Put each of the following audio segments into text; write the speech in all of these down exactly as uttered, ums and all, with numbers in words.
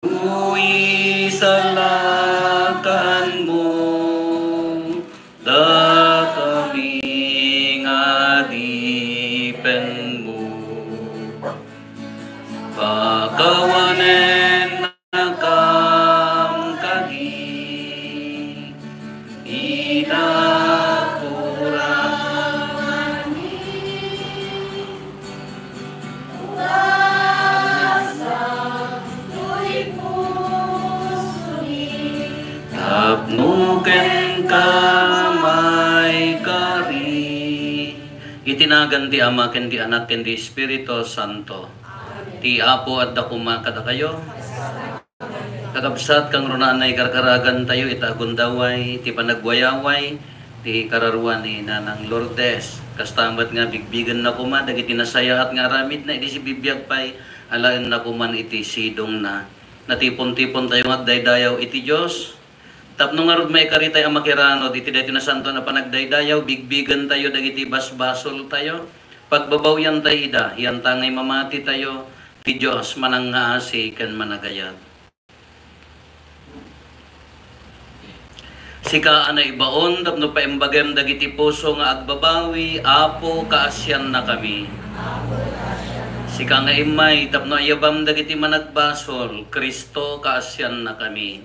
Isalakanmo dakami nga adipenmo. Pakawanennakam kadi, inaturang Tapno kenka maikari. Iti nagan ti Ama, ken ti Anak, ken ti Espiritu Santo. Ti Apo adda koma kadakayo. Kakabsat, kangrunaan nga ikarkaragantayo ita a gundaway, ti panagwayaway, ti kararua ni Nanang Lourdes. Kasta met nga bigbigenna koma dagiti nasayaat nga aramidna idi sibibiag pay, alaenna koman iti sidongna. Natipon-tipontayo nga agdaydayaw iti Dios. Tapno ngarud maikaritay a makiranud iti daytoy nasantoan a panagdaydayaw, bigbigentayo dagiti basbasoltayo, pagbabawiantayo ida, yantangay mamatitayo, ti Dios manangngaasi ken managayat. Sika a naibaon tapno paimbagem dagiti puso nga agbabawi, Apo, kaasiannakami. Sika nga immay tapno ayabam dagiti managbasol, Cristo, kaasiannakami.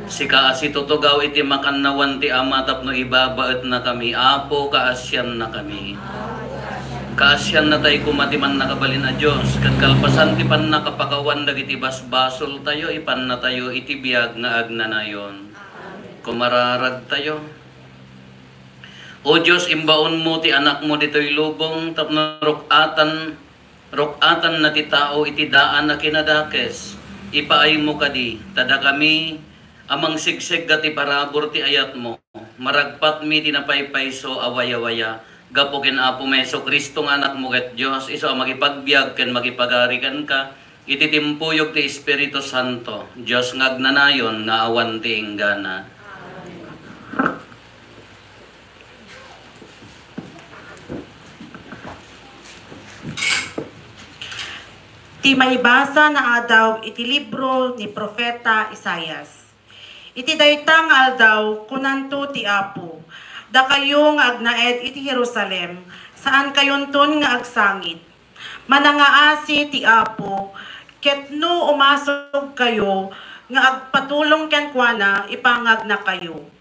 Sika a situtugaw iti makannawan ti Ama tapno ibabaetnakami, Apo, kaasiannakami. Kaasiannatay koma ti Mannakabalin a Dios, ket kalpasan ti pannakapakawan dagiti basbasoltayo, ipannatayo iti biag nga agnanayon. Kumararagtayo. O Dios, imbaonmo ti Anakmo ditoy lubong tapno ruk-atan, ruk-atanna ti tao iti daan a kinadakes. Ipaaymo kadi, ta dakami a mangsigsegga ti parabur ti ayatmo, maragpatmi ti napaypayso a wayawaya. Gapu ken Apomi Jesu-Cristo nga Anakmo ket Dios, isu a makipagbiag ken makipagari kenka, iti timpuyog ti Espiritu Santo, Dios nga agnanayon nga awan ti inggana. Ti maibasa naadaw iti libro ni Profeta Isaias. Iti dayta nga aldaw, kunanto ti Apo, dakayo nga agnaed iti Jerusalem, saankayonton nga agsangit. Manangngaasi ti Apo, ket no umasogkayo nga agpatulong kenkuana, ipangagnakayo.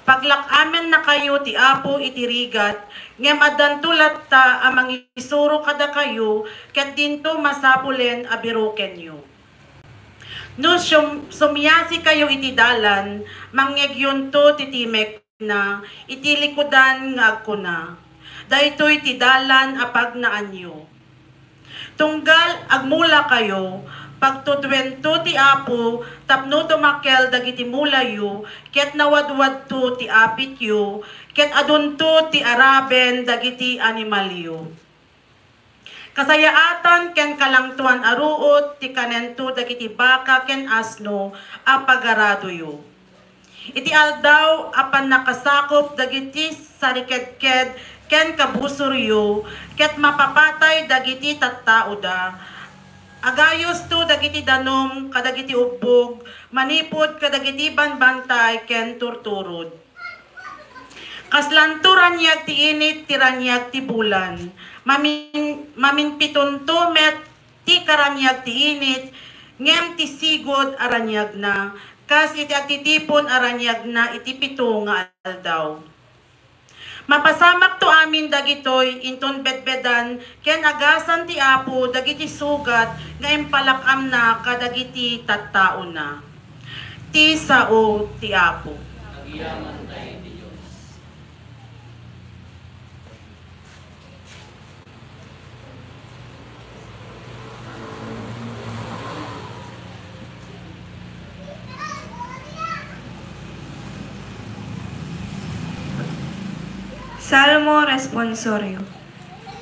Paglak-amennakayo ti Apo iti rigat, ngem addanto latta a mangisuro kadakayo, ket dinto masapulen a birokenyo. No sum-, sumiasikayo iti dalan, mangngegyonto ti timek na iti likudan nga agkuna, "Daytoy ti dalan a pagnaanyo." Tunggal agmulakayo, pagtudwento ti Apo tapno tumakkel dagiti mulayo, ket nawadwadto ti apityo, ket adunto ti araben dagiti animalyo. Kasayaatan ken kalangtoan a ruot ti kanento dagiti baka ken asno a pagaradoyo. Iti aldaw a pannakasakop dagiti sarikedked ken kabusoryo, ket mapapatay dagiti tattaoda, agayosto dagiti danum kadagiti ubbog manipud kadagiti banbantay ken turturod. Kaslanto raniag ti init ti raniag ti bulan. Mamin-, maminpitonto met ti karaniag ti init, ngem ti sigud a raniagna, kas iti agtitipon a raniagna iti pito nga aldaw. Mapasamakto amin dagitoy inton bedbedan ken agasan ti Apo dagiti sugat nga impalak-amna kadagiti tattaona. Ti sao ti Apo. Agyamankay ti Dios. Salmo Responsorio.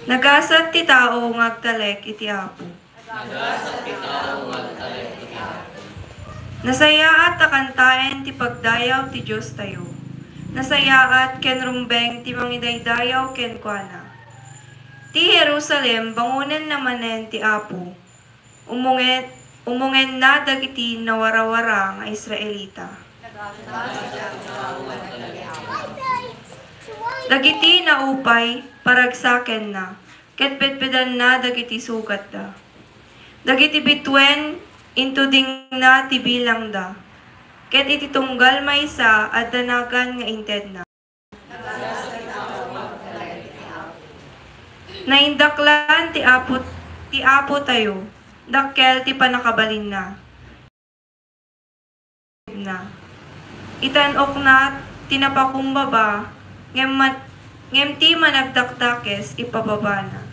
Nagasat ti tao nga agtalek iti Apo. Nagasat ti tao nga agtalek iti Apo. Nasayaat a kantaen ti pagdayaw ti Diostayo. Nasayaat ken rumbeng ti mangidaydayaw kenkuana. Ti Jerusalem, bangonenna manen ti Apo. Umunget, Umongenna dagiti nawarawara nga Israelita. Dagiti naupay, paragsakenna, ket pedpedanna dagiti sugatda. Dagiti bituen, intudingna ti bilangda, ket iti tunggal maysa, adda nagan nga intedna. Naindaklan ti Apo, ti Apotayo, dakkel ti pannakabalinna. Itan-okna ti napakumbaba, ngem man-, ngem ti managdakdakes ipababana.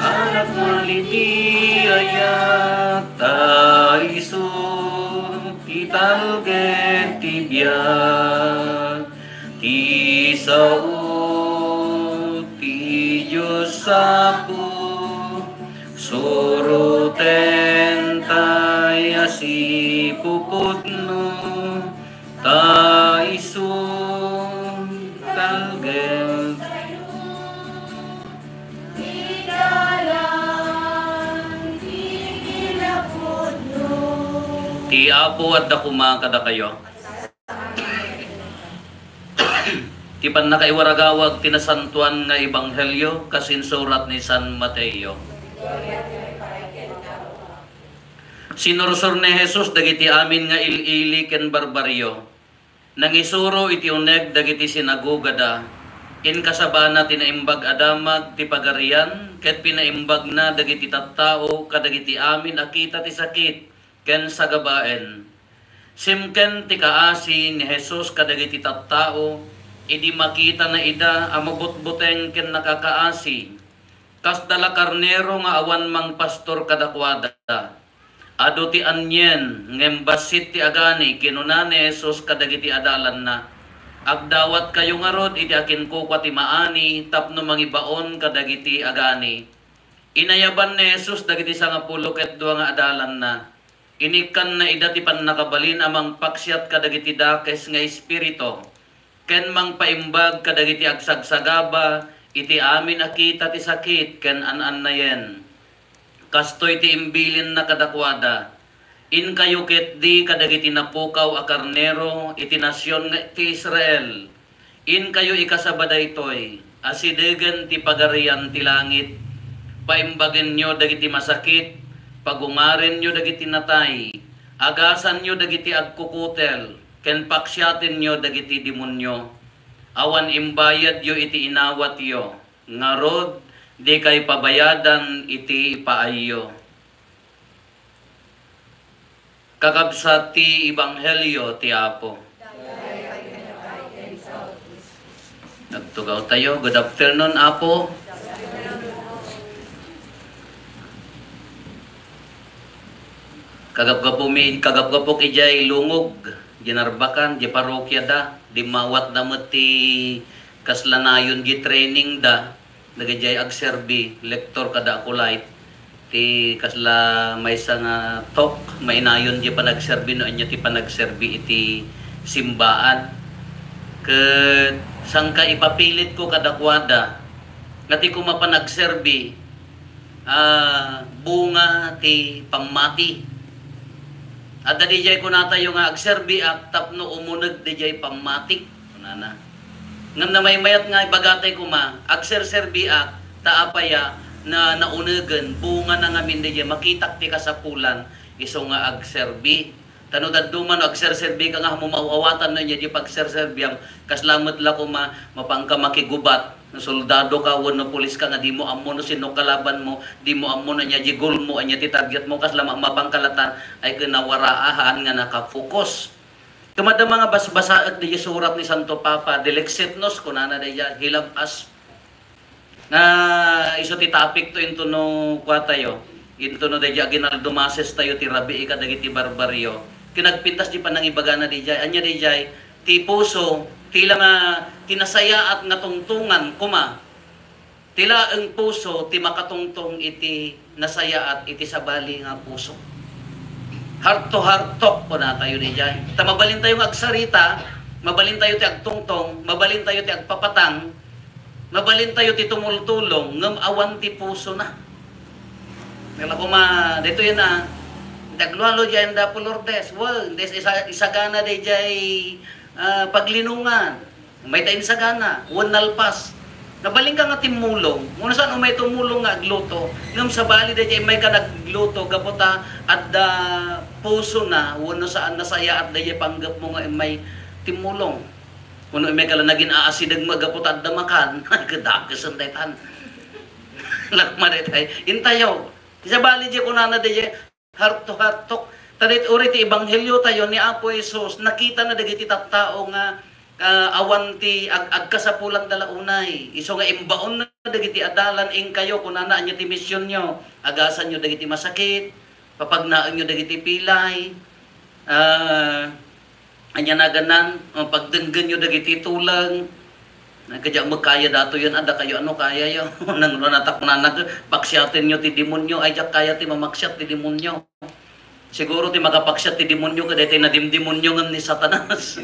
Anak maniti ayat, ta isu ti talgen ti biag, ti sao ti Dios Apo, suroten tay a sipuputno, ta isu talgen. Ti Apo adda koma kadakayo. Ti pannakaiwaragawag ti nasantoan nga ebanghelio kas insurat ni San Mateo. Sinursor ni Jesus dagiti amin nga il-ili ken barbarrio. Nangisuro iti uneg dagiti sinagogada. Inkasabana ti Naimbag a Damag ti Pagarian ket pinaimbagna dagiti tattao kadagiti amin a kita ti sakit ken sagabaen. Simken ti kaasi ni Jesus kadagiti tattao idi makitana ida a mabutbuteng ken nakakaasi. Kasda la karnero nga awan mangpastor kadakuada. Adu ti anien, ngem bassit ti agani, kinuna ni Jesus kadagiti adalanna, "Agdawatkayo ngarud iti akinkukua ti maani tapno mangibaon kadagiti agani." Inayaban ni Jesus dagiti sangapulo ket dua nga adalanna. Inikkanna ida ti pannakabalin a mangpaksiat kadagiti dakes nga espiritu, ken mangpaimbag kadagiti agsagsagaba iti amin a kita ti sakit ken an-annayen. Kastoy ti imbilinna kadakuada, "Inkayo ketdi kadagiti napukaw a karnero iti nasion nga ti Israel. Inkayo ikasaba daytoy, asidegen ti Pagarian ti langit. Paimbagenyo dagiti masakit, pagungarenyo dagiti natay, agasanyo dagiti agkukutel, ken paksiatenyo dagiti demonio. Awan imbayadyo iti inawatyo, ngarud, dikay pabayadan iti ipaayyo." Kakabsat ti Ebanghelio ti Apo. Nagtugawtayo. Good afternoon, Apo. Kagapgapumi, kagapgapok idiay Lungog, diay Narbacan, diay parokiada, dimmawatda met ti kasla nayon diay trainingda. Dagijay agserbi, lector kada acolyte, ti kasla maysa nga talk, mainayon diay panagserbi no ania ti panagserbi iti simbaan. Ket sangka ipapilitko kadakuada nga ti koma panagserbi, ah, bunga ti pammati. Adda diay kunatayo nga, "Agserbiak tapno umuneg diay pammatik," kunana. Ngem namaymayat nga ibagatay koma, "Agserserbiak, ta apay a na naunegen, bungana ngamin diay makitak ti kasapulan, isu nga agserbi." Ta no dadduma no agserserbika nga ammo maaw-awatan no ania diay pagserserbiam, kasla met la koma, mapanka makigubat. No soldado ka wenno pulis ka nga dimo ammo no sinno kalabanmo, dimo ammo no ania diay goalmo, ania ti targetmo, kasla ma-, mapanka latta, ay ken nawaraa, haan nga nakapokus. Ket adda nga basbasaek diay surat ni Santo Papa, Dilexit nos, kunana daydiay, He loved us. Nga isu ti topicto intono kuatayo, intono daydiay aginaldo masestayo ti rabii kadagiti barbarrio. Kinagpintas di panangibagana dijay. Ania dijay? Ti puso, ti la nga, ti nasayaat nga tungtongan, koma. Ti laeng puso, ti makatungtong iti nasayaat, iti sabali nga puso. Heart to heart talk, kunatayo dijay. Ta mabalintayo nga agsarita, mabalintayo ti agtungtong, mabalintayo ti agpapatang, mabalintayo ti tumultulong, ngem awan ti pusona. Kala koma, daytoy na, daglualo diay anda po Lourdes. Well, des-, isa-, isagana dijay, ah, paglinungan. Mayta insagana, wen nalpas. Nabalinka nga timmulong. Nguna saan umay tumulong nga agluto. Ngem sabali dijay imay ka nagluto, gapu ta adda pusona, wenno saan nasayaat dijay panggepmo nga imay timmulong. Wenno imay ka la nagin-aasideg mo gapu ta adda makan. Kadakesen daytan. Lakma daytay. Intayo. Sabali dijay kunana dijay, heart to heart talk. Ta daytoy, uray ti ebangheliotayo ni Apo Jesus, nakitana dagiti tattao nga, ah, awan ti ag-, agkasapulanda la unay. Isu nga imbaonna dagiti adalan, inkayo, kunana, ania ti misionyo? Agasanyo dagiti masakit, papagnaenyo dagiti pilay, ah, Ania nagannan, o, pagdenggenyo dagiti tuleng. Nagkadiak met kaya datoyen, adda kayo ano kaya yo. Nang nataknana, paksiatenyo ti demonyo, ay diak kaya ti mamaksiat ti demonyo. Siguro ti makapaksiat ti demonyo, kadaytoy nadimdemonyo ngem ni Satanas.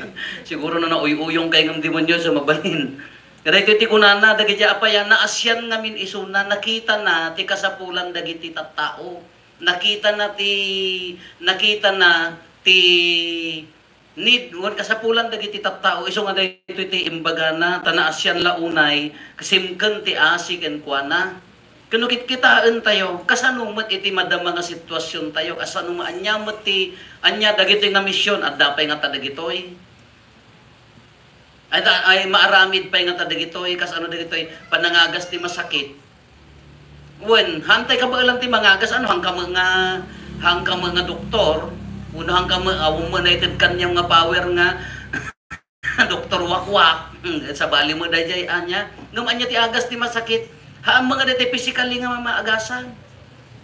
Siguro no nauy-uyong kay ngem demonyo, so mabalin. Kadaytoy ti kunana, dagiti apay a naasian ngamin isuna, nakitana ti kasapulan dagiti tattao. Nakitana ti, nakitana ti need, wen kasapulan dagiti tattao, isu nga daytoy ti imbagana, ta naasian la unay, simken ti asi kenkuana. Ken no kitkitaentayo, kasano met iti madama nga situasiontayo, kasano nga ania met ti, ania dagitoy nga mision, adda pay ngata dagitoy? Ay, da-, ay, maaramid pay ngata dagitoy, kas ano dagitoy, panangagas ti masakit. Wen, hantay kabaelan ti mangagas, ano, hangkam nga, hangkam nga doktor, wenno hangkam, awan mo naited kaniam nga power nga doktor wakwak, hmm, sabali mo dayjay ania. Ngem ania ti agas ti masakit? Haan mo nga daytoy physically nga maagasan.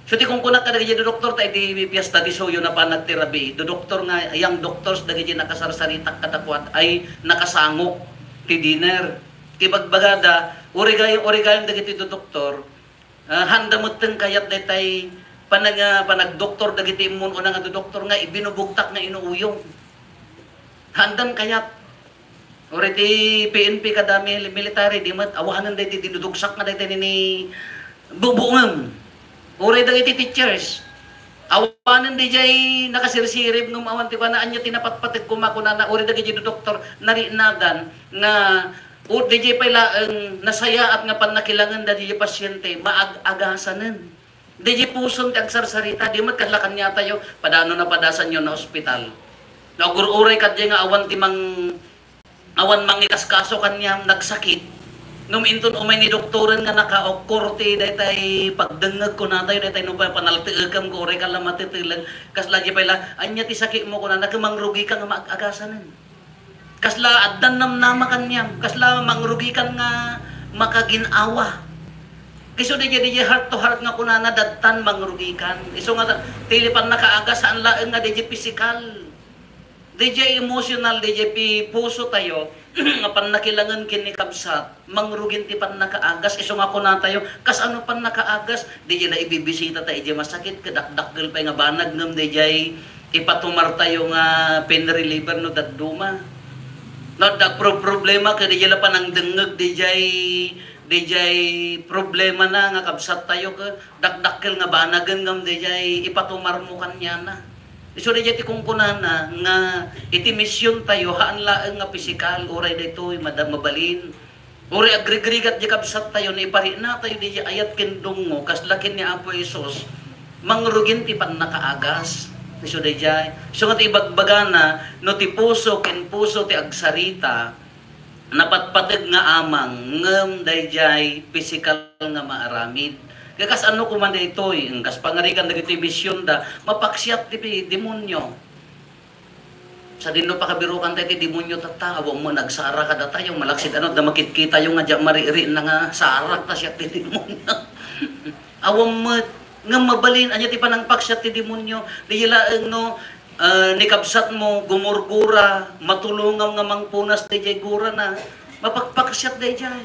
So, ti kunkunak kadagiti doktor, ta idi fiesta ti suyo napan nagtirabi, doktor nga, young doctors, dagiti nakasarsaritak kadakuada, ay nakasangok ti dinner. Ti bagbagada, uray gayam, uray gayam dagiti doktor, ah, handa metten kayat daytay panag-, ah, panagdoktor dagiti immun-una nga doktor nga ibinubugtak nga inuuyong. Handan kayat. Uray ti P N P kada mil-, military, di met awanen daydi dinudugsak nga daydi nini bubungem. Uray dagiti teachers, awanen dijay nakasirsirib ngem awan ti kuana, ania ti napatpateg koma kunana, uray dagiti doktor, narinadan nga, o, dijay pay laeng nasayaat nga pannakilangenda dijay pasiente, maag-agasanen. Dijay puson ti agsarsarita, di met kasla kaniatayo, padano napadasanyo na ospital. Nagur-uray kadjay nga awan ti mang-, awan mangikaskaso kaniam, nagsakit. Ngem inton umay ni doktoren nga nakaukor ti daytay pagdengngeg kunatayo, daytay no pay panalteekem ko, uray ka la mateteleng, kasla di pay la, ania ti sakitmo kunana, ket mangrugi ka nga maag-agasanen. Kasla addan namnama kaniam, kasla mangrugikan nga makagin-awa. Isu dayjay, dayjay heart to heart nga kunana, dattan mangrugikan. Isu nga ta-, ti pannakaagas, saan laeng nga dayjay pisikal. Dayjay emotional, dayjay pi-, puso tayo, nga pannakilangen ken ni kabsat. Mangrugin ti pannakaagas, isu nga kunatayo, kas ano pannakaagas, dayjay la ibibisita ta idiay masakit, ket dakdakkel pay nga banag ngem dayjay ipatumartayo nga pain reliever no dadduma. No, adda pro-, problema ket dayjay la panangdengngeg dayjay, dayjay problemana nga kabsattayo ket dakdakkel nga banagen ngem dayjay ipatumarmo kaniana. Isu dayjay ti kunkunana nga iti misiontayo, haan laeng nga pisikal, uray daytoy mada-, mabalin. Uray agrigrigat di kabsattayo, no iparinatayo di ayat ken dungngo, kasla ken ni Apo Jesus, mangrugin ti pannakaagas. Isu dayjay. Isu nga ti ibagbagana, no ti puso ken puso ti agsarita, napatpateg nga amang, ngem dayjay pisikal nga maaramid. Kaya kas ano koma daytoy, kas pangarigan dagiti misionda, mapaksiat ti pi-, demonyo. Sadino pakabirukan tayo ti demonyo tatta, awan mo nagsara kadatayo, malaksid ano, da makitkitayo nga diak mariri na nga sarak ta siak ti demonyo. Awan met, nga mabalin, anya ti panangpaksiat ti demonyo, di laeng no, Ah, ni kabsatmo, gumurgura, matulongam nga mangpunas dayjay gurana, mapakpaksiat dayjay.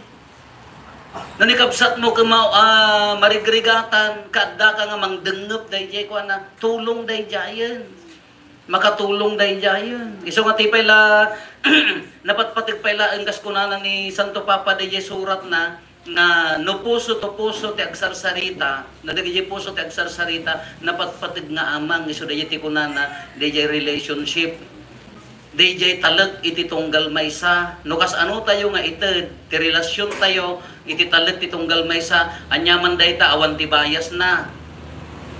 No ni kabsatmo, kema-, ah, marigrigatan, kaadda ka nga mangdengngep dayjay kuana, tulong dayjayen. Makatulong dayjayen. Isu nga ti pay la, napatpateg pay laeng kas kunana ni Santo Papa dayjay suratna, nga no puso to puso ti agsarsarita, no dagiti puso ti agsarsarita, napatpateg nga amang, isu dayjay ti kunana, dayjay relationship, dayjay talek iti tunggal maysa. No kas-ano tayo nga ited ti relasion tayo iti talek ti tunggal maysa, aniaman dayta awan ti bias na.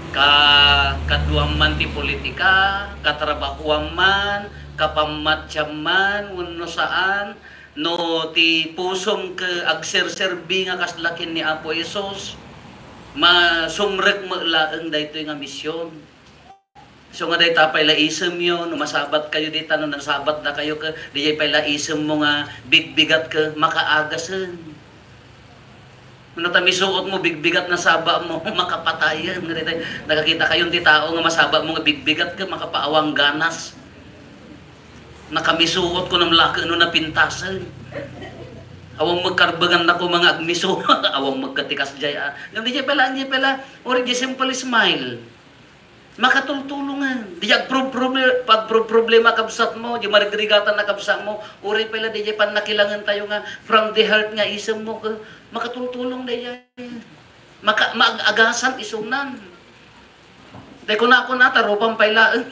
Ka-, kaduam man ti politika, katrabahuam man, kapamatiam man, wenno saan, no ti pusom ket agserserbi nga kasla ken ni Apo Jesus, masumrek met laeng daytoy nga mision. Isu nga dayta pay la isemyo, no masabat kayo dita, no nasabat da kayo ket, dayjay pay la isemmo nga bigbigat ket makaagasen. No ta misuot mo, bigbigat na saba mo, makapatayen. Nga dayta, nakakita kayo ti tao nga masaba mo nga bigbigat ket makapaawang ganas. Nakamisuot ko nang laki no napintasen. Awang magkarbangan na ko mga agmiso. Awang magkatikas jay, ah. Ngam di jay pala, di jay pala, or di simple smile. Makatultulongan. Di agprob-, proble-, pagprob-, problema kabsat mo, di marigrigatan na kabsat mo, uri pala di jay pannakilangan tayo nga from the heart nga isem mo, ka, makatultulong da jay. Maka-, maag-agasan isunan. Tay kunakuna, ta rupan pay laeng.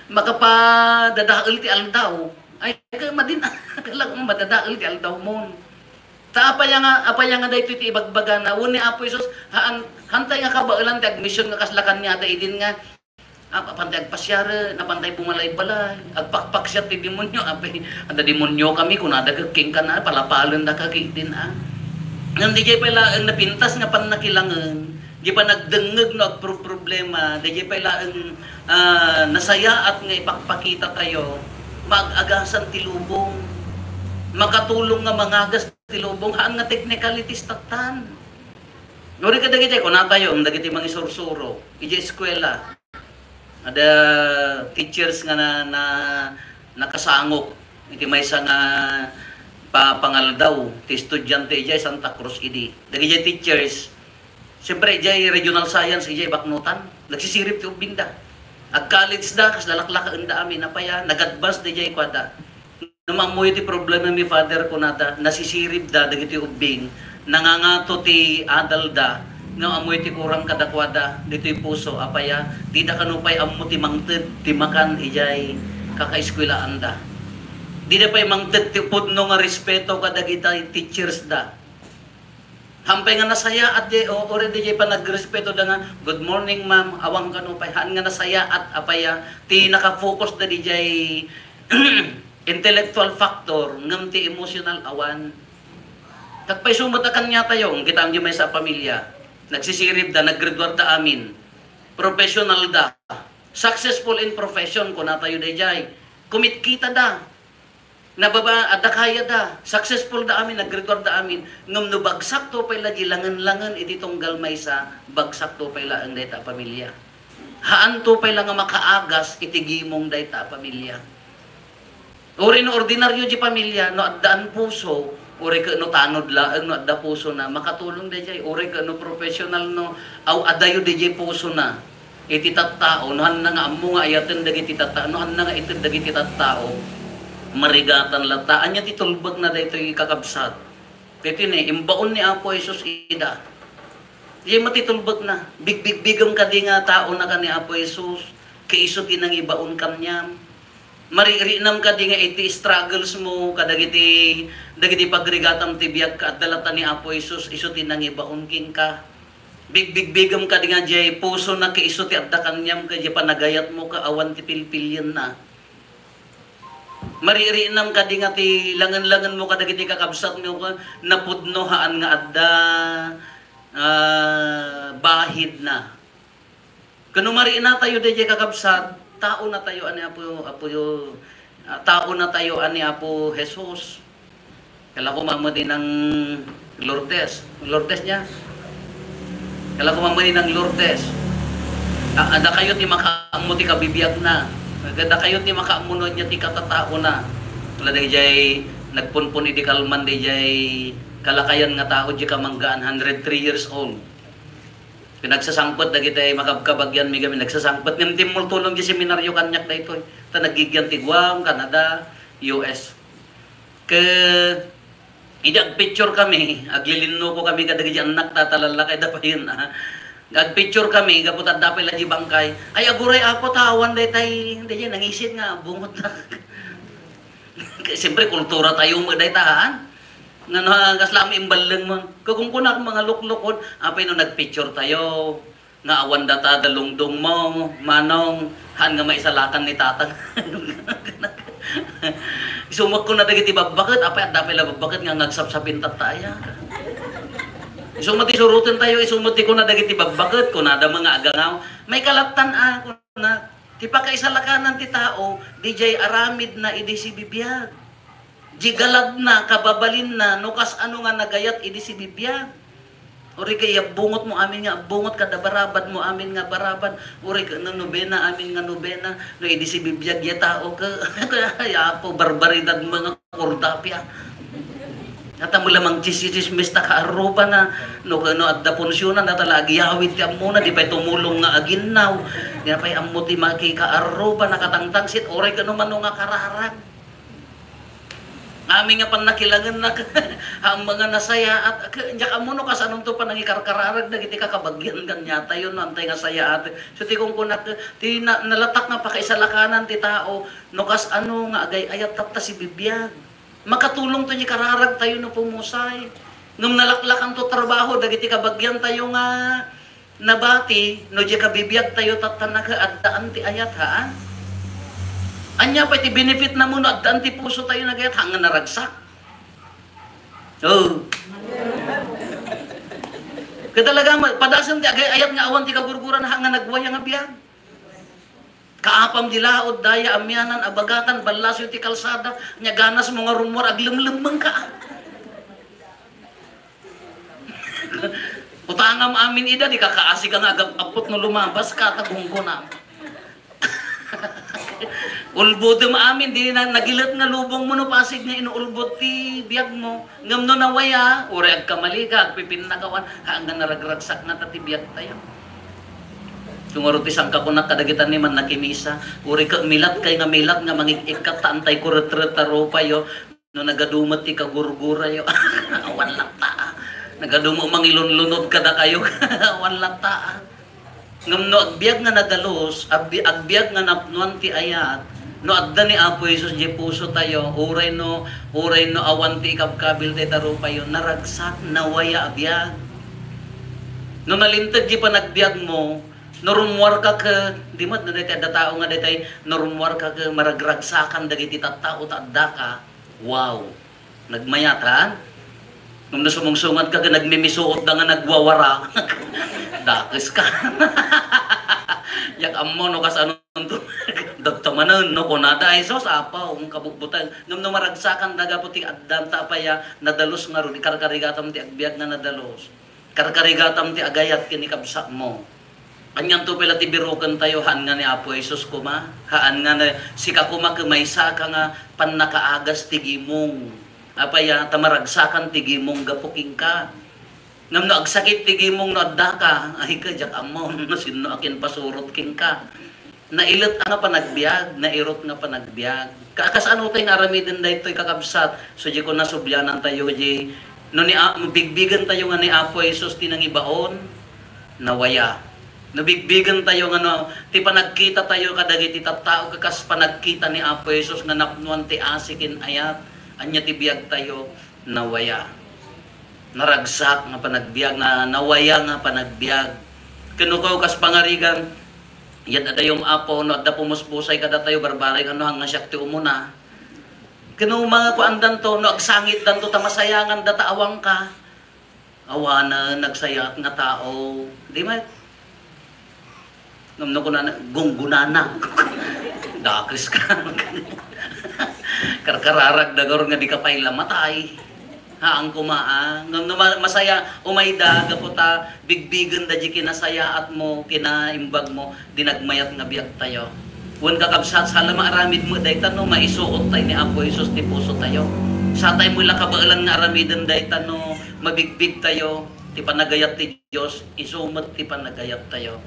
Makapadadael ti aldaw. Ay, ka madin-, kalag madadael ti aldaw mon. Ta apay nga, apay nga daytoy ti ibagbagana, wenno ni Apo Jesus, haan, hantay nga kabaelan ti agmision nga kasla kaniada idin nga, ah, apantay agpasiaren, apantay bumalay-balay, agpakpaksiat ti demonio, apay, adda demonio kami, kunada ket kenka na, palapalenda ka ket idin, ah. Ngem di jay pay laeng napintas nga pannakilangen, di panagdengngeg no agproproblema, di jay pay laeng, ah, nasayaat nga ipakpakita tayo, maag-agasan ti lubong, makatulong nga mangagas ti lubong, haan nga technicalities tattan. Nuri kadagiti, kunatayo, dagiti mangisursuro, iti eskwela, ada teachers nga na, na, nakasangok iti maysa nga pa-, pangaldaw ti estudiante idiay Santa Cruz idi. Dagiti teachers, siyempre, idiay regional science, idiay Baknotan, nagsisirib ti ubbingda. Ag-college da, kas lalaklakaenda amin, apay a, nag-advance da idiay kuada. No maammoyo ti problema mi, Father, kunada, nasisiribda dagiti ubbing, nangangato ti adalda, ngem ammoyo ti kurang kadakuada ditoy puso, apay a, dida kano pay ammo ti mangted ti makan idiay kakaeskwelaanda. Dida pay mangted ti pudno nga respeto kadagiti teachers da. Hampay nga nasayaat jay, o, uri di jay panagrespeto da nga, "Good morning, ma'am." Awan kano pay, haan nga nasayaat, apay a, ti nakafocus da di jay intellectual factor, ngem ti emotional, awan. Tagpayso met a kaniatayo, kitaem di maysa a pamilya. Nagsisirib da, naggraduar da amin. Professional da. Successful in profession, kunatayo dayjay. Kumitkita da. Nababa-, adda kaya da, successful da amin, naggraduar da amin. Ngem no bagsak to pay la di langen-langen iti tunggal maysa, bagsak to pay laeng dayta a pamilya. Haan to pay la nga makaagas iti gimong dayta a pamilya. Uri no ordinaryo di pamilya, no addaan puso, uri ket no tanod laeng no adda pusona, makatulong dayjay. Uri ket no professional, no, aw, adayo dayjay pusona. Iti tattao, no hanna nga ammo nga ayaten dagiti tattao, no hanna nga ited dagiti tattao, marigatan latta. Ania ti tulbekna daytoy, kakabsat? Iti ni, imbaon ni Apo Jesus ida. Diay met ti tulbekna. Bigbigbigem kadi nga taona ka ni Apo Jesus, ket isu ti nangibaon kaniam. Maririinam kadi nga iti struggles mo kadagiti, dagiti pagrigatam ti biag, ket adda latta ni Apo Jesus, isu ti nangibaon kenka. Bigbigbigem kadi nga diay pusona ket isu ti adda kaniam, ket diay panagayat mo ket awan ti pilpilienna. Maririinam kadi nga ti langen-langen mo kadagiti kakabsat mo ket napudno, haan nga adda, ah, bahidna. Ket no mariinatayo daydiay, kakabsat, taonatayo a ni Apo, Apo, ah, taonatayo a ni Apo Jesus. Kala ko mamati nang Lourdes. Lourdes niya? Kala ko mamati nang Lourdes. A-, adda kayo ti makaammo ti kabibiagna. Adda kayo ti makaammo no ania ti katataona. Wala dayjay nagpunpon idi kalman dayjay kalakayan nga tao, di kamanggaan, hundred three years old. Nagsasangpet dagiti makabkabagyan mi gamin, nagsasangpet ngem timmultulong di seminaryo kaniak daytoy. Ta naggigian ti Guam, Canada, U S. Ke, idi agpicture kami, aglilinno ko kami kadagiti annak, tatalallakay da payen, ah. Agpicture kami, gapu ta adda pay la di bangkay. Ay, aguray, Apo, ta awan daytay, dayjay nangisit nga, bungot na. Siyempre, kultura tayo mo dayta, ha? Nga na, kasla mi imballeng mo. Kagungkunak mga luklukon, apay no nagpicture tayo. Nga awan data dalungdong mo, manong, haan nga maisalakan ni tatang. Isumak ko na dagiti babbaket, apay adda pay la babbaket nga ngagsapsapin tatta aya. Isumat ti suruten tayo, isumat ti kuna dagiti babbaket, kunada mga agangaw. May kalattan a, kuna, ti pakaisalakanan ti tao, dijay aramid na idi sibibiag. Di galagna, kababalinna, no kas ano nga nagayat idi sibibiag. Uri ka iya bungot mo amin nga bungot, kada barabad mo amin nga barabad. Uri ka no nobena amin nga nobena. No idi sibibiag ya tao ka, ay apo, barbaridad mo nga kordapia. Nata mo lamang chisismis ta kaarruba na. No, no adda punsyona, nata la agyawid ti ammona, di pay tumulong nga aginnaw. Di na pay ammo ti makikaarruba, nakatangtangsit, uri ka no mano nga kararag. Amin nga pannakilangennak, haan nga nasayaat, ke, diak ammo no kasanonto panangikarkararag dagiti kakabagyan kaniatayo no antay nga sayaat. So, ti kunkunak, ti na-, nalatak nga pakaisalakanan ti tao, no kas ano nga agay-ayat tatta sibibiag. Makatulong to ni kararag tayo no pumusay. Ngem nalaklakan to trabaho dagiti kabagyan tayo nga nabati, no, diay kabibiag tayo tatta nag-, addaan ti ayat, ha? Ania pay ti benefit na mo no addaan ti puso tayo nagayat, haan nga naragsak? Oh. Kaya talaga, ma-, padasen ti agay-ayat nga awan ti kagurguran, haan nga nagwaya nga biag. Kaapam di laod, daya, amianan, abagatan, ballaso ti kalsada, nya ganas mo nga rummuar, aglemlemmeng ka. Utangam amin ida, di kakaasi ka nga agap-apot no lumabas ka, ta gunggonam. Ulbodem amin, di na, nagilet nga lubong mo no pasig nga inuulbod ti biag mo. Ngem no nawaya, uray agkamali ka, agpipinnakawan, haan nga naragragsak nga ta ti biag tayo. Sungaro ti sangkakunak kadagita ni mannakimisa, uray ka milat kay nga milat nga mangik-ikkat ta antay kuretret ta rupayo. No nagadu met ti kagurgurayo, awan latta, ah. Nagadu met mangilunlunod kadakayo, awan latta, ah. Ngem no agbiag nga nadalus, agbi-, agbiag nga napnoan ti ayat, no adda ni Apo Jesus diay puso tayo, uray no, uray no awan ti ikabkabil ti tarupayo, naragsak, nawaya a biag. No nalinteg diay panagbiag mo, no rummuar ka ke, di met no daytoy adda tao nga daytoy, no rummuar ka ke, maragragsakan dagiti tattao ta adda ka. Wow! Nagmayat, ha? Ngem no sumungsungad ka, nagmimisuot da nga nagwawara. Dakes ka. Yak ammo no kasano to. Dagta manen, no, kunada, "Ay, sus, apaw, ang kabukbutan." Ngem no maragsakan da gapu ti addan ta apaya, nadalus nga run, ikarkarigatam ti agbiag nga nadalus. Karkarigatam ti agayat ken ni kabsatmo. Anianto pay la ti biroken tayo, haan nga ni Apo Jesus koma, haan nga ni sika koma ket maysa ka nga pannakaagas ti gimong. Apay a, ta maragsakan ti gimong gapu kenka. Ngem no agsakit ti gimong no adda ka, ay ka, diak ammo no sinno a kinpasurot kenka. Nailet a nga panagbiag, nairot nga panagbiag. Ka-, kasano tay nga aramiden daytoy, kakabsat? So, di ko nasublianan tayo, di, no ni a-, bigbigen tayo nga ni Apo Jesus ti nangibaon, nawaya. No bigbigen tayo nga no, ti panagkita tayo kadagiti tattao, kas panagkita ni Apo Jesus nga napnoan ti asi ken ayat, ania ti biag tayo, nawaya. Naragsak nga panagbiag, na, nawaya nga panagbiag. Ken no kas pangarigan, yad adayom, Apo, no adda pumuspusay kadatayo, barbarek, ano, nga siak ti umuna. Ken no mga kuandanto, no agsangitdanto, ta masayangan data awangka. Awanen, nagsayaat nga tao. Di met. Ngem no kunana, gunggunana. Dakes ka. Karkararag da garud nga di ka pay la matay. Haan koma, a. Ngem no ma-, masaya, umayda, gapu ta bigbigenda diay kinasayaatmo, kinaimbagmo, diay nagmayat nga biagtayo. Wen, kakabsat, saan la maaramid met dayta no maisuottay ni Apo Jesus ti pusotayo. Satay met la kabaelan nga aramiden dayta no mabigbigtayo ti panagayat ti Dios, isu met ti panagayattayo.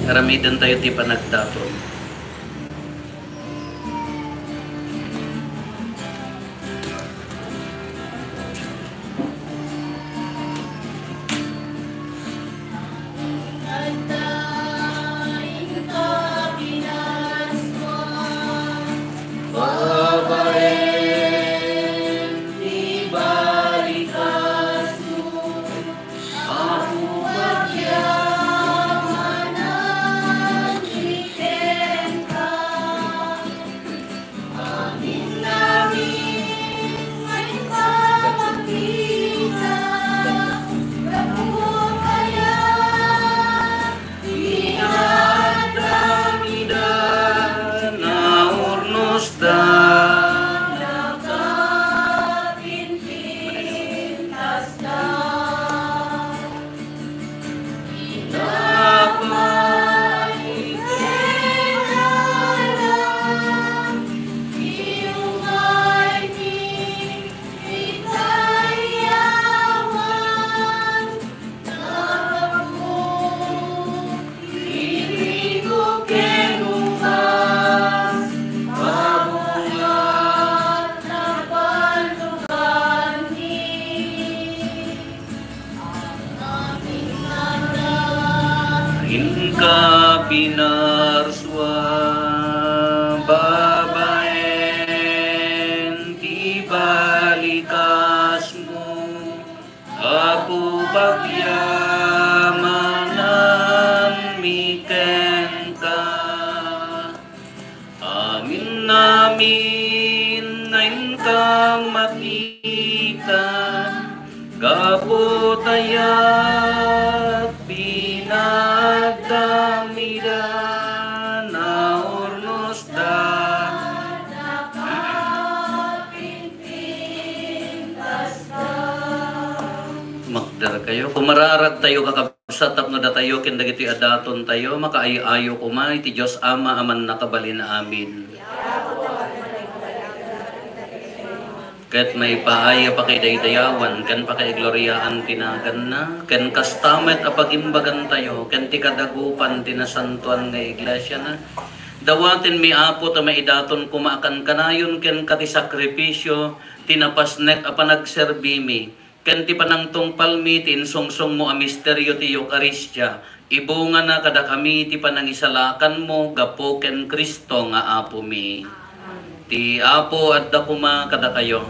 Aramidentayo ti panagdaton. Babaen ti balikasmo, Apo, agyamanan mi kenka. Amin-amin nga inkapakita, gapu kaya Pinaagdam ida, naurnosda, nakapinpintasda. Inapay kenka, iumaymi iti yawan. Inka pinarsua, babaen ti balikasmo. Apo, pagyamanan mi kenka. Amin-amin nga inka makita, gapu ta pinaagdam ida, naurnosda. Makder kayo. Kumararag tayo, kakabsat, tapno datayo ken dagiti adaton tayo makaay-ayo koma iti Dios Ama a mannakabalin amin. Ket maipaay a pakaidaydayawan ken pakaigloriaan ti naganna, ken kasta met a pagimbagan tayo ken ti kadagupan ti nasantoan nga iglesiana. Dawatenmi, Apo, ta maidaton koma a kankanayon kenka ti sakrifisio ti napasnek a panagserbimi, ken ti panangtungpalmi ti insungsongmo a misterio ti Eukaristia, ibungana kadakami ti panangisalakanmo gapu ken Cristo nga Apomi. Ti Apo adda koma kadakayo.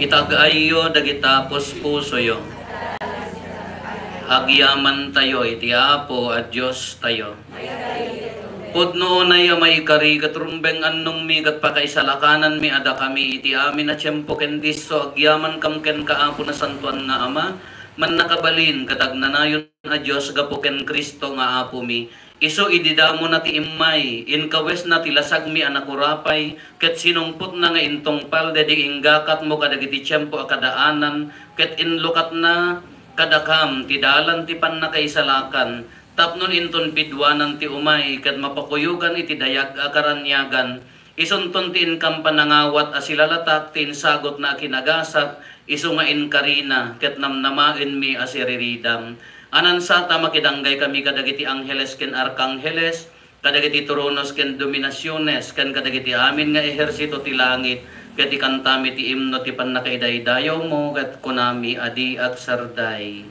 Itag-ayyo dagita puspusoyo. Agyamantayo iti Apo a Diostayo. Pudno unay a maikari ket rumbeng annongmi ket pakaisalakananmi a dakami iti amin a tiempo ken disso agyamankam kenka, Apo, nasantoan nga Ama, mannakabalin ket agnanayon a Dios gapu ken Cristo nga Apomi. Isu idi damona ti immay, inkawesna ti lasagmi a nakurapay, ket sinungpotna nga intungpal daydi inggakatmo kadagiti tiempo a kadaanan, ket inlukatna kadakam ti dalan ti pannakaisalakan, tapno inton piduanan ti umay ket mapakuyogan iti dayag a karaniagan, isunton ti inkam panangawat a silalatak ti insagutna a kinagasat, isu nga inkarina ket namnamaenmi a siriridam. Ania sata, makidanggakami kadagiti angheles ken arkangheles, kadagiti tronos ken dominasiones, ken kadagiti amin nga ehersito ti langit, ket ikantami ti imno ti pannakaidaydayawmo, ket kunami a di agsarday.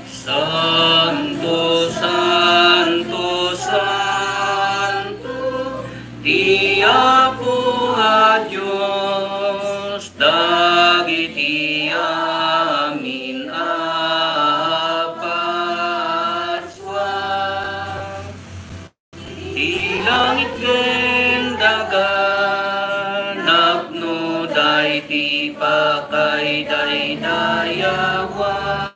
Santo, santo, santo, ti Apo a Dios, dagiti amin a parsua. Ti langit ken daga napnoda iti pakaidaydayawan.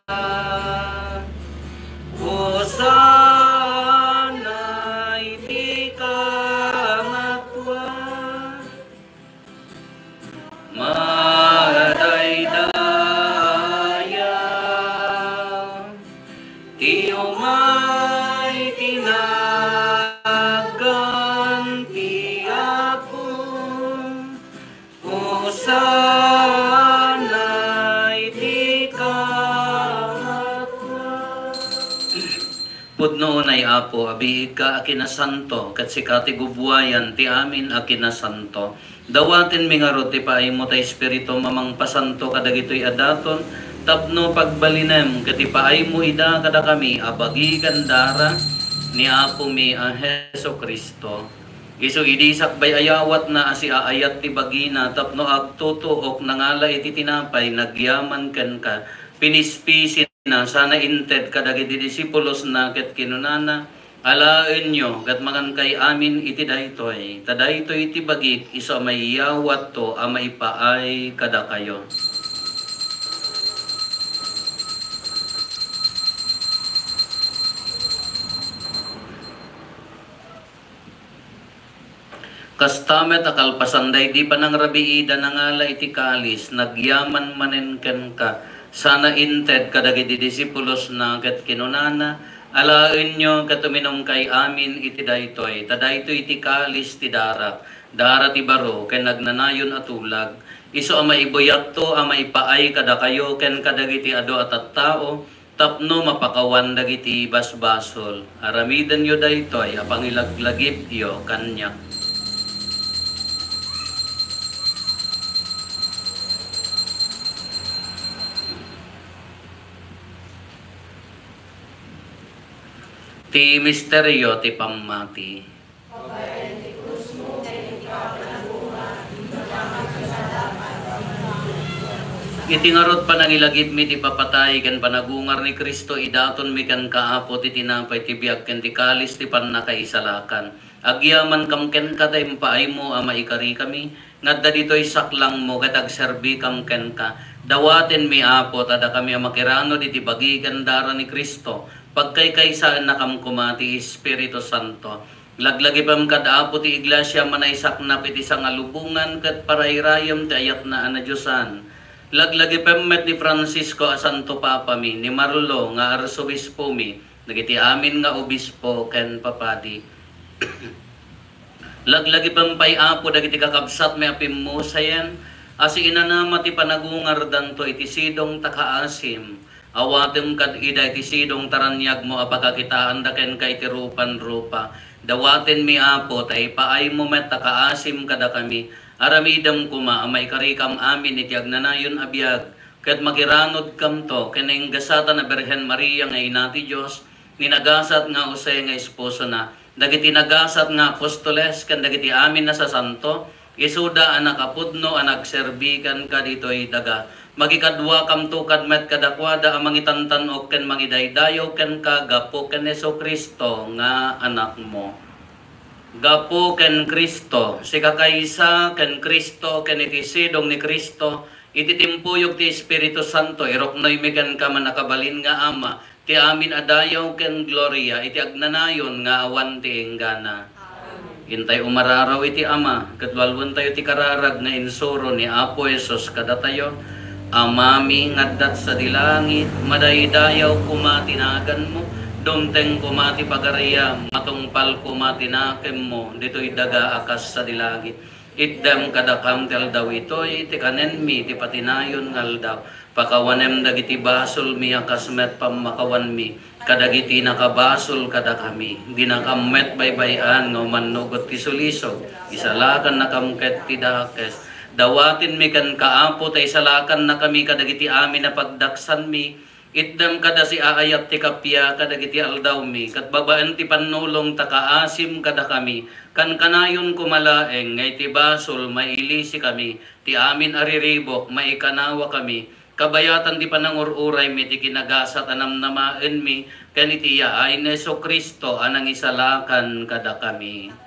Pudno unay, Apo, a biigka a kinasanto, ket sika ti gubuayan ti amin a kinasanto. Dawatenmi ngarud ti paaymo ta Espiritum a mangpasanto kadagitoy a daton tapno pagbalinem ket ipaaymo ida kadakami a bagi ken dara ni Apomi a Jesu-Cristo. Isu idi sakbay a yawatna a siaayat ti bagina tapno agtutuok, nangala iti tinapay, nagyaman kenka, pinispisina, sana inted kadagiti disipulosna ket kinunana, "Alaenyo ket mangankay amin iti daytoy, ta daytoy ti bagik isu a maiyawatto a maipaay kadakayo." Kasta met a kalpasan daydi panangrabiida, nangala iti kalis, nagyaman manen kenka, sana inted kadagiti disipulosna ket kinunana, "Alaenyo ket uminumkay amin iti daytoy, ta daytoy ti kalis ti darak, dara ti baro ken agnanayon a tulag, isu a maibuyatto a maipaay kadakayo ken kadagiti adu a tattao, tapno mapakawan dagiti basbasol. Aramidenyo daytoy a pangilaglagipyo kaniak." Ti misterio ti pammati. Iti ngarud, panangilagipmi ti papatay ken panagungar ni Cristo, idatonmi kenka, Apo, ti tinapay ti biag ken ti kalis ti pannakaisalakan. Agyamankam kenka ta impaaymo a maikarikami nga adda ditoy saklangmo ket agserbikam kenka. Dawatenmi, Apo, ta dakami a makiranud iti bagi ken dara ni Cristo, pagkaykaysaennakam koma ti Espiritu Santo. Laglagipem kad Apo ti Iglesia a manaysaknap iti sangalubongan ket parayrayem ti ayatna a nadiosan. Laglagipem met ni Francisco a Santo Papami, ni Marlo nga Arsobispomi, dagiti amin nga obispo ken papadi. Laglagipem pay, Apo, dagiti kakabsatmi a pimmusayen a siinanama ti panagungardanto iti sidong ta kaasim. Awatem kad ida iti sidong ta raniagmo a pakakitaanda kenka iti rupan-rupa. Dawatenmi, Apo, ta ipaaymo met ta kaasim kadakami. Aramidem koma a maikarikam amin iti agnanayon a biag, ket makiranudkamto ken nainggasatan a Birhen Maria nga Ina ti Dios, ni nagasat nga Jose nga esposona, dagiti nagasat nga apostoles ken dagiti amin a sasanto, isuda a nakapudno a nagserbi kenka ditoy daga. Makikaduakamto kad met kadakuada a mangitantan-ok ken mangidaydayaw kenka gapu ken Jesu-Cristo nga Anakmo. Gapu ken Cristo, sikakaysa ken Cristo, ken iti sidong ni Cristo, iti timpuyog ti Espiritu Santo, iruknoymi kenka, mannakabalin nga Ama, ti amin a dayaw ken gloria iti agnanayon nga awan ti inggana. Intay umararaw iti Ama, ket lualuentayo ti kararag nga insuro ni Apo Jesus kadatayo. Amami nga adda sadi langit, madaydayaw koma ti naganmo, dumteng koma ti pagariam, matungpal koma ti nakemmo ditoy daga a kas sadi langit. Itdem kadakam ti aldaw itoy ti kanenmi ti patinayon nga aldaw. Pakawanem dagiti basolmi a kas met pammakawanmi kadagiti nakabasol kadakami. Dinakam met baybay-an nga umannugot ti sulisog. Isalakannakam ket ti dakes. Dawatenmi kenka, Apo, ta isalakannakami kadagiti amin a pagdaksanmi. Itdem kada siaayat ti kappia kadagiti aldawmi, ket babaen ti pannulong ta kaasim kadakami. Kankanayon koma laeng nga iti basol mailisikami, ti amin a riribuk maikanawakami, kabayatan ti panangur-uraymi ti kinagasat a namnamaenmi ken iti yaay ni Jesu-Cristo a nangisalakan kadakami.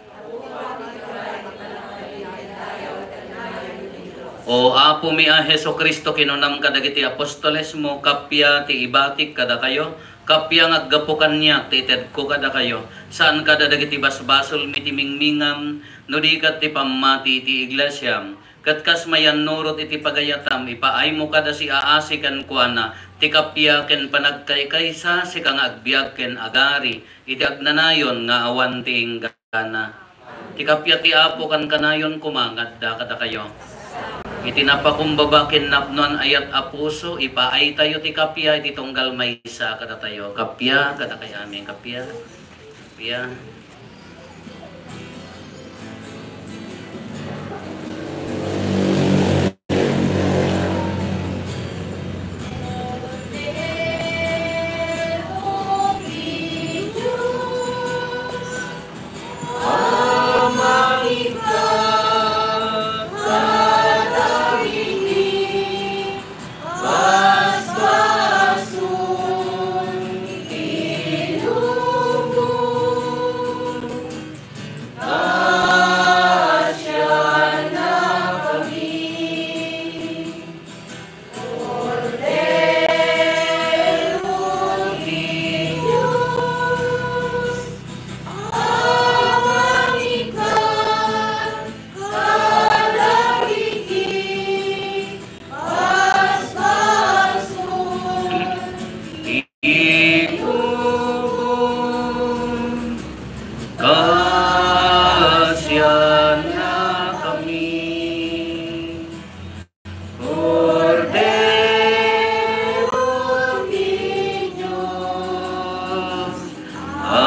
O Apomi a Jesu-Cristo, kinunam kadagiti apostolesmo, kappia ti ibatik kadakayo, kappia nga aggapu kaniak ti itedko kadakayo, saan kada dagiti basbasolmi ti mingmingam, no di ket ti pammati ti iglesiam. Ket kas mayannurot iti pagayatam, ipaaymo kada siaasi kenkuana ti kappia ken panagkaykaysa, sika nga agbiag ken agari iti agnanayon nga awan ti inggana. Ti kappia ti Apo kankanayon koma nga adda kadakayo. Iti napakumbaba ken napnoan ayat a puso, ipaaytayo ti kappia iti tunggal maysa kadatayo. Kappia, kadakay amin, kappia. Kappia. Kasiannakami. Kordero ti Dios, a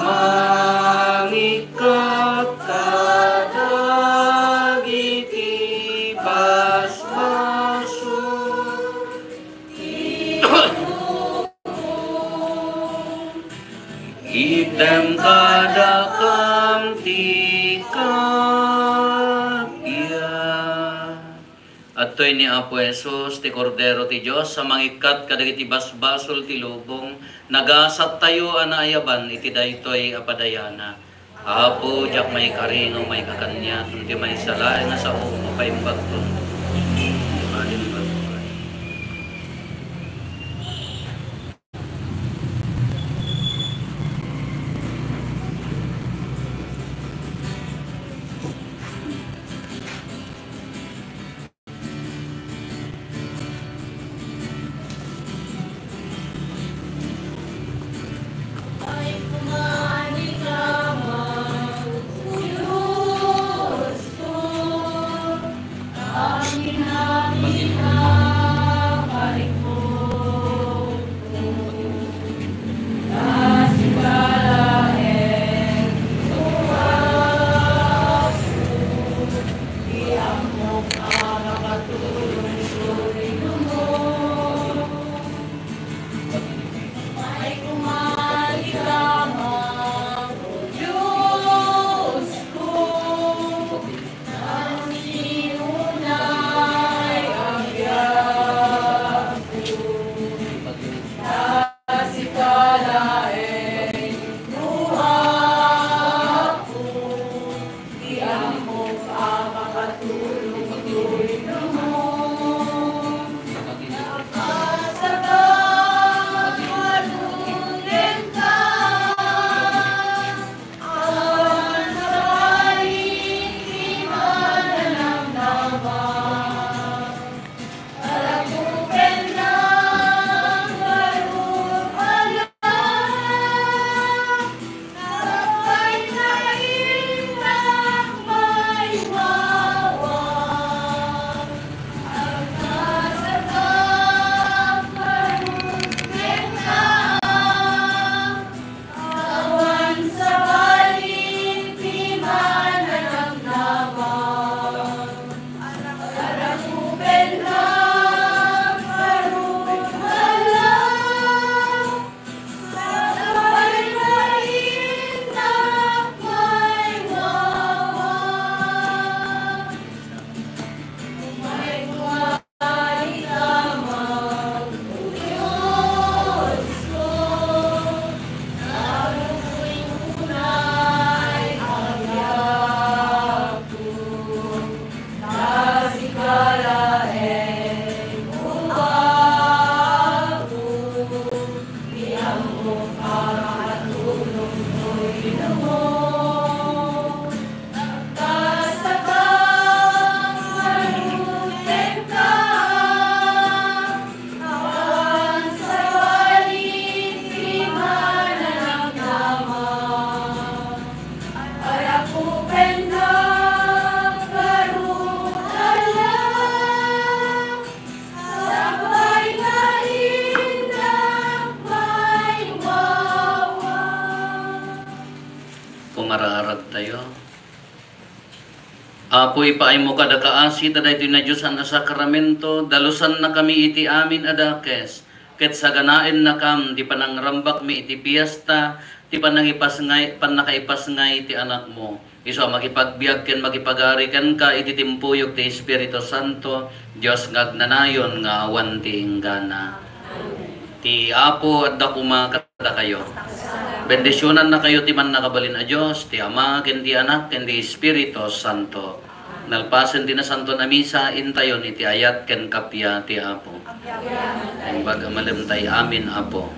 mangikkat kadagiti basbasol. Itdem kadakam ti kappia. Adtoy ni Apo Jesus, ti Kordero ti Dios, a mangikkat kadagiti basbasol ti lubong. Nagasattayo a naayaban iti daytoy a padayana. Apo, diak maikari nga maikakaniaton ti maysa laeng a sao nga paimbagton. Apo, ipaaymo kada kaasi ta daytoy nadiosan a sakramento, dalosannakami iti amin a dakes, ket saganaennakam ti panangrambakmi iti fiesta, ti panangipasngay, pannakaipasngay ti Anakmo. Isu a makipagbiag ken makipagari kenka iti timpuyog ti Espiritu Santo, Dios nga agnanayon nga awan ti inggana. Ti Apo adda koma kadakayo. Bendisionannakayo ti Mannakabalin a Dios, ti Ama, ken ti Anak, ken ti Espiritu Santo. Nalpasen ti Nasanton a Misa, intayon iti ayat ken kappia ti Apo. Imbag a malem tay amin, Apo.